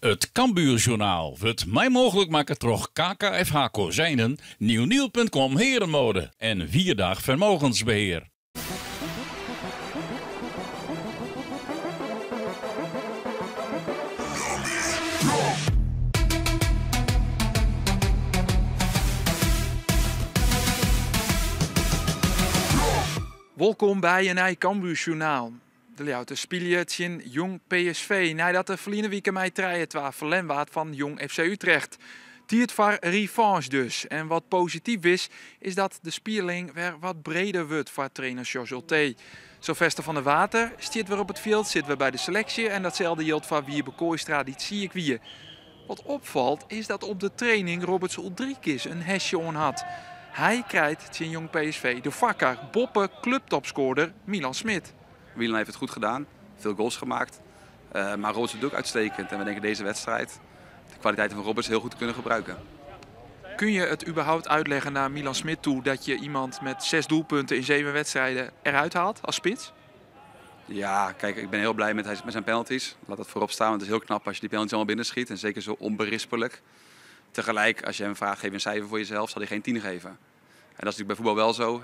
It Cambuurjournaal wurdt mei mooglik makke troch KKFH Kozijnen, Nieuwnieuw.com Herenmode en Wierdag Vermogensbeheer. Wolkom by in nij Cambuurjournaal. De Ljouwerters spylje tsjin Jong PSV neidat der ferline wike mei trije-twa ferlern waard fan Jong FC Utrecht. Tiid foar revanche dus. En wat posityf is, is dat de spierling wer wat breder wurdt foar trainer Sjors Ultee. Silvester van der Water stiet wer op it fjild, sit wer by de seleksje en datselde jildt foar Wiebe Kooistra dy't siik wie. Wat opfalt is dat op de training Roberts Uldrikis in hesje oan hat. Hy krijt tsjin Jong PSV de foarkar boppe kluptopskoarder Milan Smit. Milan heeft het goed gedaan, veel goals gemaakt. Maar Roberts doet ook uitstekend en we denken deze wedstrijd de kwaliteiten van Roberts heel goed te kunnen gebruiken. Kun je het überhaupt uitleggen naar Milan Smit toe dat je iemand met 6 doelpunten in 7 wedstrijden eruit haalt als spits? Ja, ik ben heel blij met zijn penalties. Laat dat voorop staan, want het is heel knap als je die penalties allemaal binnenschiet. En zeker zo onberispelijk. Tegelijk, als je hem vraagt, geef een cijfer voor jezelf, zal hij geen 10 geven. En dat is natuurlijk bij voetbal wel zo.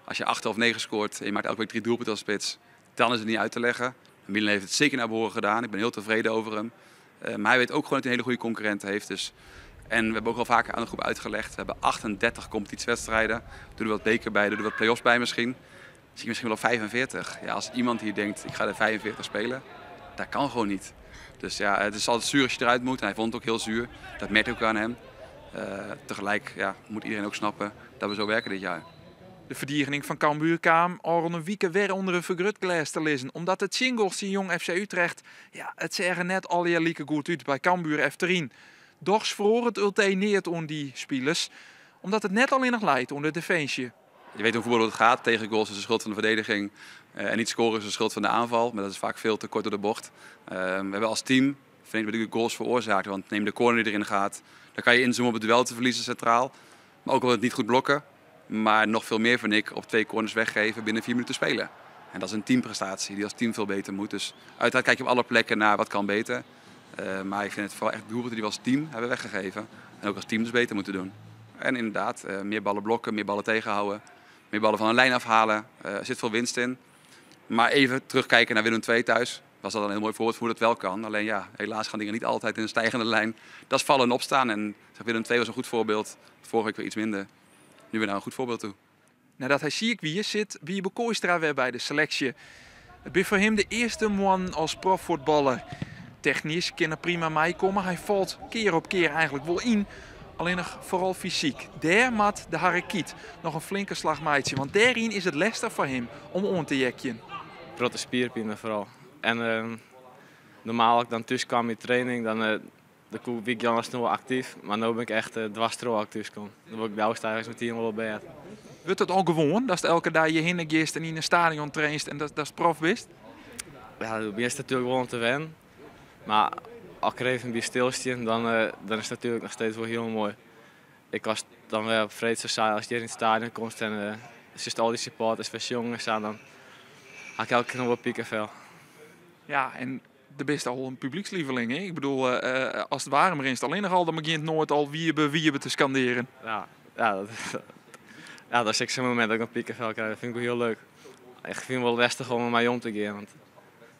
Als je 8 of 9 scoort en je maakt elke week 3 doelpunten als spits, dan is het niet uit te leggen. Milan heeft het zeker naar behoren gedaan. Ik ben heel tevreden over hem. Maar hij weet ook gewoon dat hij een hele goede concurrent heeft. Dus. En we hebben ook al vaker aan de groep uitgelegd. We hebben 38 competitiewedstrijden. Doe er wat beker bij, doe er wat play-offs bij misschien. Zie je misschien wel op 45. Ja, als iemand hier denkt, ik ga er 45 spelen, dat kan gewoon niet. Dus het is altijd zuur als je eruit moet. En hij vond het ook heel zuur. Dat merkt ook aan hem. Tegelijk moet iedereen ook snappen dat we zo werken dit jaar. De verdediging van Cambuur kwam al een week weer onder een vergrootglas te liggen. Omdat het singles in Jong FC Utrecht, het zeggen net al je lieke goed uit bij Cambuur F3. Doch verloor het Ultee neert om die spelers, omdat het net alleen nog leidt onder de defensie. Je weet hoe voetbal het gaat. Tegen goals is de schuld van de verdediging. En niet scoren is de schuld van de aanval. Maar dat is vaak veel te kort door de bocht. We hebben als team, vind ik, de goals veroorzaakt. Want neem de corner die erin gaat. Dan kan je inzoomen op het duel te verliezen centraal. Maar ook wel het niet goed blokken. Maar nog veel meer vind ik op 2 corners weggeven binnen 4 minuten spelen. En dat is een teamprestatie die als team veel beter moet. Dus uiteraard kijk je op alle plekken naar wat kan beter. Maar ik vind het vooral echt doelpunten die we als team hebben weggegeven. En ook als team dus beter moeten doen. En inderdaad, meer ballen blokken, meer ballen tegenhouden. Meer ballen van een lijn afhalen. Er zit veel winst in. Maar even terugkijken naar Willem II thuis. Was dat een heel mooi voorbeeld voor hoe dat wel kan. Alleen helaas gaan dingen niet altijd in een stijgende lijn. Dat is vallen en opstaan. En Willem II was een goed voorbeeld. Vorige week weer iets minder. Nu weer naar een goed voorbeeld toe. Nadat hij ziek wie zit, Wiebe Kooistra weer bij de selectie. Het is voor hem de eerste man als profvoetballer. Technisch kan er prima mee komen. Hij valt keer op keer eigenlijk wel in. Alleen nog vooral fysiek. Daar mat de Harakiet nog een flinke slag meidje. Want daarin is het lastig voor hem om om te jekken. Grote spierpijn vooral. En normaal als ik dan thuis kwam in training, dan ben ik dan snel wel actief. Maar nu ben ik echt dwars terug als ik thuis kom. Dan word ik de eigenlijk meteen wel op bed. Wordt het al gewoon dat elke dag je heen gaat en in een stadion traint en dat is prof wist? Ja, dat is natuurlijk wel om te wennen. Maar als ik er even bij stilstaan, dan is het natuurlijk nog steeds wel heel mooi. Ik was dan weer op vreed zo saai als je hier in het stadion komt en als al die supporters van jongens staan, dan had ik elke keer nog wel piekenvel. Ja, en de beste al een publiekslieveling, hè? Als het warmer is, alleen nog al, dan begint nooit al wiebe, wiebe te scanderen. Ja, dat is echt zo'n moment dat ik een piekenvel krijg. Dat vind ik wel heel leuk. Ik vind het wel lastig om met mij om te gaan, want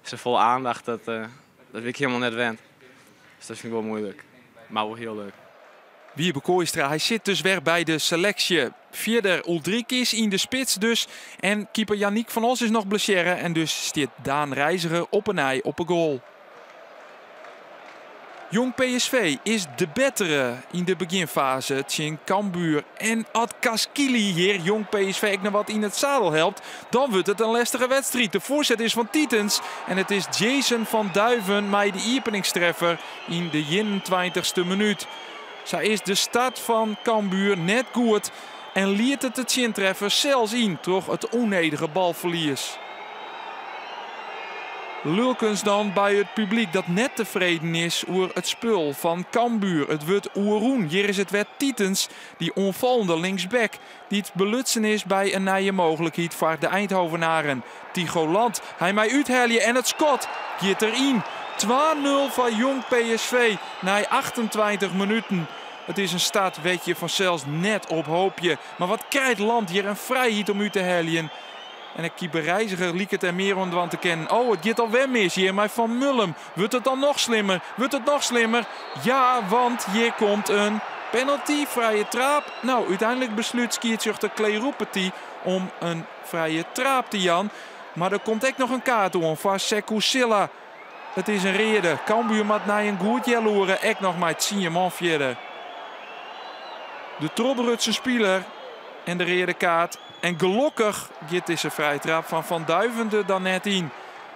ze vol aandacht, dat ben ik helemaal net wend. Dus dat vind ik wel moeilijk, maar wel heel leuk. Wiebe Kooistra, hij zit dus weer bij de selectie. Verder Uldrikis in de spits dus. En keeper Yannick van Os is nog blessure. En dus stiert Daan Reiziger op een ei op een goal. Jong PSV is de betere in de beginfase. Tjin Cambuur en Ad Kaskili hier. Jong PSV ik nog wat in het zadel helpt. Dan wordt het een lastige wedstrijd. De voorzet is van Titens. En het is Jason van Duiven met de openingstreffer in de 21ste minuut. Zij is de start van Cambuur net goed. En liet het de tjintreffer zelfs in door het onnedige balverlies. Lulkens dan bij het publiek dat net tevreden is over het spul van Cambuur. Het wordt Oeroen. Hier is het weer Titens, die onvallende linksback, die het belutsen is bij een nieuwe mogelijkheid voor de Eindhovenaren. Tygo Land, hij mij uithelje en het schot gaat erin. 2-0 foar Jong PSV nei 28 minuten. It is in start wêr't je fansels net op hoopje. Mar wat krijt Land hjir in frijheid om út te heljen. En ek keeper Reiziger liket der mear oan dwaan te kinnen. Oh, it giet alwer mis hjir mei Van Mullum. Wurdt it dan noch slimmer? Wurdt it noch slimmer? Ja, want hjir komt in penalty, frije traap. No, úteinlik beslút skiedsrjochter Clay Roupety om in frije traap te jaan. Mar der komt ek noch in kaart oan foar Sekou Sylla. It is in reade. Cambuur moat nei in goed healoere ek noch mei tsien man fierder. De trochbrutsen spiler en de reade kaart. En gelokkich giet dizze frije traap fan Van Duiven der dan net yn.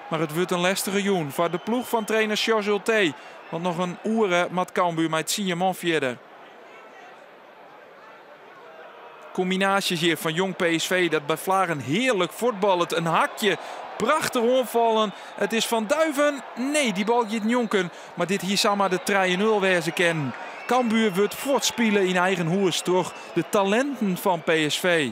Mar it wurdt in lestige jûn foar de ploech fan trainer Sjors Ultee. Want noch in oere moat Cambuur mei tsien man fierder. Kombinaasjes hjir fan Jong PSV dat by vlagen hearlik fuotballet. In hakje, prachtich oanfallen. It is Van Duiven. Nee, dy bal giet njonken. Mar dit hie samar de trije nul wêze kinnen. Cambuur wurdt fuortspile yn eigen hûs troch de talinten fan PSV.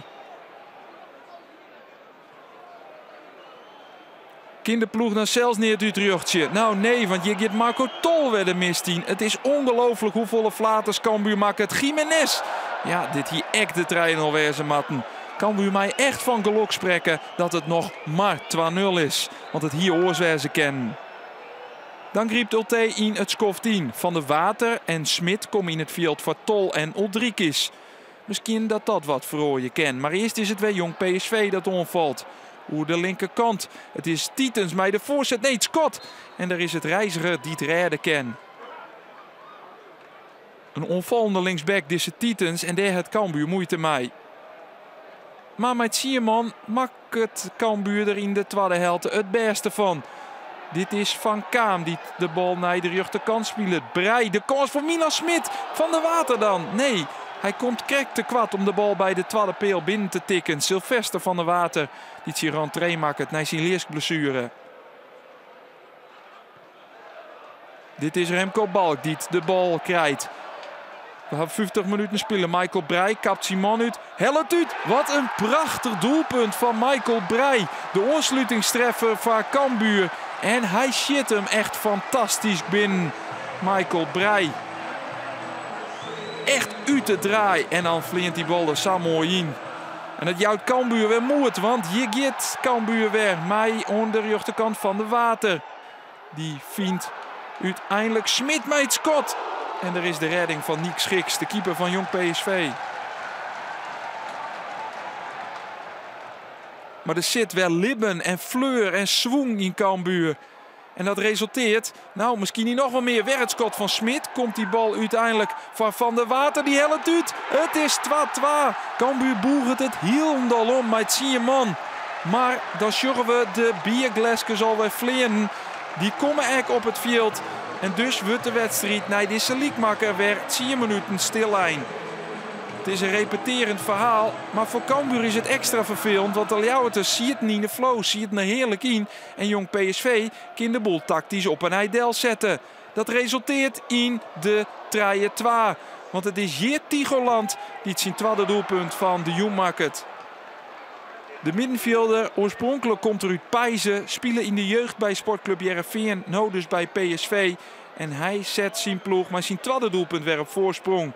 Kin de ploech dan sels neat útrjochtsje? Nou nee, want hjir giet Marco Tol wer de mist yn. It is ongelooflik hoefolle flaters Cambuur makket. Gimenez! Ja, dit hie ek de trije nul wêze moatten. Cambuur mei echt fan gelok sprekke dat it noch mar 2-0 is, want it hie oars wêze kinnen. Dan grypt Ultee yn it skoft yn. Van der Water en Smit komme yn it fjild foar Tol en Uldrikis. Miskien dat dat wat feroarje kin, mar earst is it wer Jong PSV dat oanfalt. Oer de linkerkant. It is Titens mei de foarset. Nee, it skot! En der is it Reiziger dy't rêde kin. In oanfallende linksback dizze Titens en dêr hat Cambuur muoite mei. Mar mei tsien man makket Cambuur der yn de twadde helte it bêste fan. Dit is Van Kaam dy't de bal nei de rjochterkant spilet. Breij, de kâns foar Milan Smit. Van der Water dan? Nee, hy komt krekt te koart om de bal by de twadde peal binnen te tikken. Silvester van der Water dy't syn rentree makket nei syn ljiskblessuere. Dit is Remco Balk dy't de bal krijt. We hawwe 50 minuten spile. Michael Breij kapt syn man út. Hellet út! Wat in prachtich doelpunt fan Michael Breij. De oanslutingstreffer foar Cambuur. En hy sjit him echt fantastysk binnen. Michael Breij. Echt út de draai. En dan fleant dy bal der sa moai yn. En dat jout Cambuur wer moed, want hjir giet Cambuur wer mei oan de rjochterkant Van der Water. Dy fynt úteinlik Smit mei it skot. En der is de rêding fan Niek Schiks, de keeper fan Jong PSV. Mar der sit wer libben en fleur en swûng yn Cambuur. En dat resulteart, nou, miskien yn noch wol mear. Wer it skot fan Smit. Komt dy bal úteinlik foar Van der Water. Dy hellet út. It is 2-2. Cambuur bûget it hielendal om mei tsien man. Mar dan sjogge we de biergleskes alwer fleanen. Dy komme ek op it fjild. En dus wurdt de wedstriid nei dizze lykmakker wer tsien minuten stillein. It is in repetearjend ferhaal, mar foar Cambuur is it ekstra ferfelend, want de Ljouwerters sieten yn de flow, sieten der hearlik yn en Jong PSV kin de boel taktysk op 'e nij delsette. Dat resulteart yn de trije-twa, want it is hjir Tycho Land dy't syn twadde doelpunt fan de jûn makket. De middenfjilder, oarspronklik komt er út Peize, spile yn de jeugd by Sportklup Hearrenfean, no dus by PSV. En hy set syn ploech mei syn twadde doelpunt wer op foarsprong.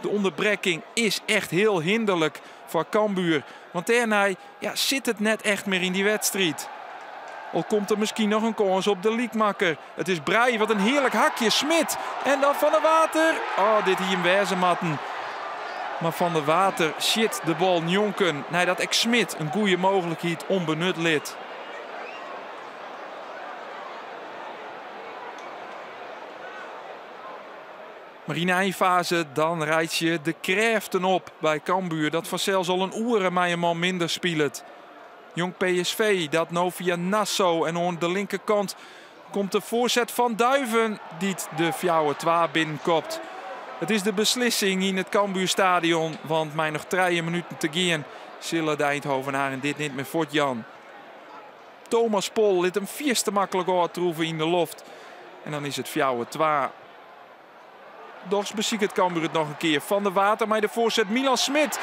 De ûnderbrekking is echt hiel hinderlik foar Cambuur, want dêrnei ja, sit it net echt mear yn dy wedstriid. Al komt der miskien noch in kâns op de lykmakker. It is Breij, wat in hearlik hakje. Smit en dan Van der Water. Oh, dit hie him wêze moatten. Mar Van der Water sjit de bal njonken neidat ek Smit in goede mooglikheid ûnbenut lit. Mar yn de einfaze dan reitsje de krêften op by Cambuur dat fansels al in oere mei in man minder spilet. Jong PSV dat no fia Nasso en oan de linkerkant komt de foarset fan Duiven dy't de 4-2 binnenkopt. It is de beslissing yn it Cambuurstadion, want mei noch trije minuten te gean sille de Eindhovenaren dit net mear fuortjaan. Thomas Pol lit him fierste maklik ôftroeve yn de loft en dan is it 4-2. Dochs besiket Cambuur it noch in kear. Van der Water mei de foarset Milan Smit.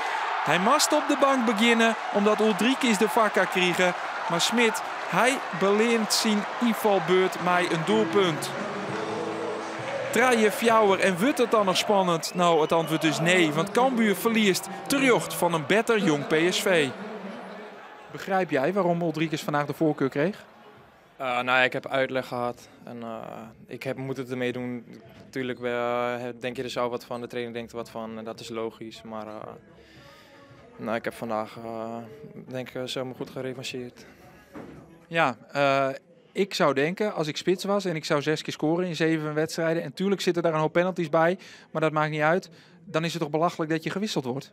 Hy moast op de bank begjinne omdat Uldrikis de foarkar krige. Mar Smit Hy beleant syn ynfalbeurt mei in doelpunt. Trije, fjouwer en wurdt it dan noch spannend? No, it antwurd is nee, want Cambuur ferliest terjocht fan in better Jong PSV. Begrijp jij waarom Uldrikis vandaag de voorkeur kreeg? Nou ja, ik heb uitleg gehad en ik heb moet het ermee doen. Natuurlijk denk je er zelf wat van, de trainer denkt er wat van en dat is logisch. Maar nou, ik heb vandaag denk ik zelf me goed gerevancheerd. Ja, ik zou denken als ik spits was en ik zou 6 keer scoren in 7 wedstrijden. En tuurlijk zitten daar een hoop penalties bij, maar dat maakt niet uit. Dan is het toch belachelijk dat je gewisseld wordt?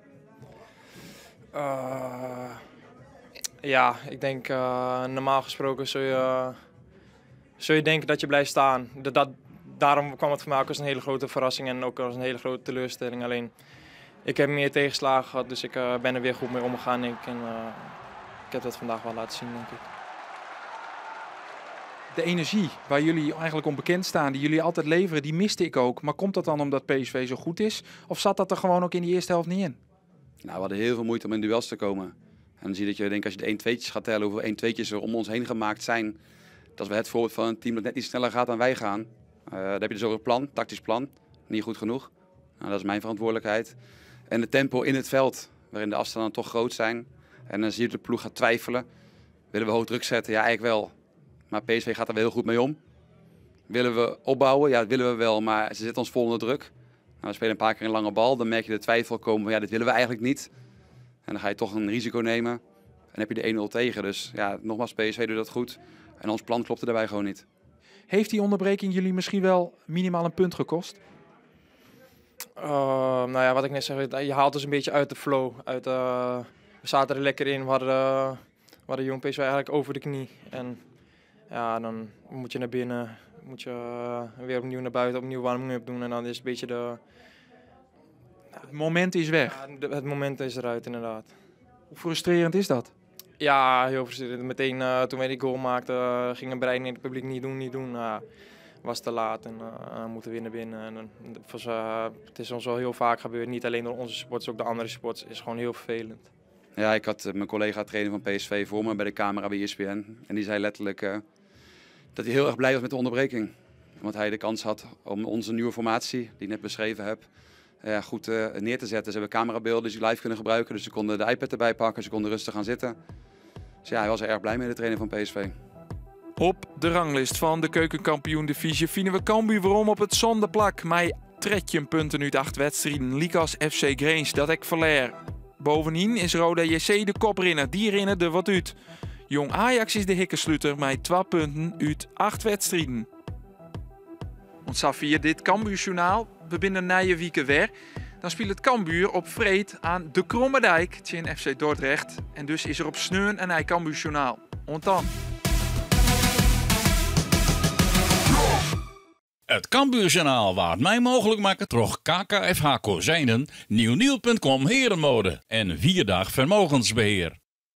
Ja, ik denk normaal gesproken zul je denken dat je blijft staan. Daarom kwam het voor mij ook als een hele grote verrassing en ook als een hele grote teleurstelling. Alleen, ik heb meer tegenslagen gehad, dus ik ben er weer goed mee omgegaan, denk ik. En ik heb dat vandaag wel laten zien, denk ik. De energie waar jullie eigenlijk om bekend staan, die jullie altijd leveren, die miste ik ook. Maar komt dat dan omdat PSV zo goed is? Of zat dat er gewoon ook in die eerste helft niet in? We hadden heel veel moeite om in duels te komen. En dan zie je dat je denkt, als je de 1-2'tjes gaat tellen, hoeveel 1-2'tjes er om ons heen gemaakt zijn. Dat is wel het voorbeeld van een team dat net iets sneller gaat dan wij gaan. Daar heb je dus ook een plan, tactisch plan. Niet goed genoeg. Dat is mijn verantwoordelijkheid. En het tempo in het veld, waarin de afstanden toch groot zijn. En dan zie je dat de ploeg gaat twijfelen. Willen we hoog druk zetten? Ja, eigenlijk wel. Maar PSV gaat daar wel heel goed mee om. Willen we opbouwen? Ja, dat willen we wel, maar ze zetten ons vol onder druk. We spelen een paar keer een lange bal, dan merk je de twijfel komen van ja, dit willen we eigenlijk niet. En dan ga je toch een risico nemen en heb je de 1-0 tegen. Dus nogmaals, PSV doet dat goed. En ons plan klopte daarbij gewoon niet. Heeft die onderbreking jullie misschien wel minimaal een punt gekost? Wat ik net zei, je haalt dus een beetje uit de flow. We zaten er lekker in, we hadden Jong PSV eigenlijk over de knie. En dan moet je naar binnen, moet je weer opnieuw naar buiten, opnieuw warming-up doen. En dan is het een beetje de... Het moment is weg. Ja, het moment is eruit, inderdaad. Hoe frustrerend is dat? Ja, heel frustrerend. Meteen toen wij die goal maakten, ging een brein in het publiek niet doen, niet doen. Was te laat en we moeten weer naar binnen. Het is ons al heel vaak gebeurd, niet alleen door onze supporters, ook de andere supporters. Het is gewoon heel vervelend. Ja, ik had mijn collega trainer van PSV voor me bij de camera bij ESPN. En die zei letterlijk dat hij heel erg blij was met de onderbreking. Want hij de kans had om onze nieuwe formatie, die ik net beschreven heb, goed neer te zetten. Ze hebben camerabeelden die ze live kunnen gebruiken, dus ze konden de iPad erbij pakken, ze konden rustig gaan zitten. Dus hij was er erg blij mee, de trainer van PSV. Op de ranglist van de Keukenkampioen Divisie vinden we Cambuur werom op het zondeplak. Mei tretjen punten uit 8 wedstrijden, Likas FC Grins, dat ik verleer. Bovendien is Roda JC de koprinner, die rinnen er wat uit. Jong Ajax is de hikkensluiter met 2 punten uit 8 wedstrijden. Want Safir, dit Cambuurjournaal, we binnen nije wieken weer. Dan speelt het Cambuur op Vreed aan de Krommedijk tegen FC Dordrecht. En dus is er op Sneun een nij Cambuurjournaal. Ont dan. Het Cambuurjournaal waard mij mogelijk maken troch KKFH Kozijnen, nieuwnieuw punt com herenmode en Vierdag Vermogensbeheer.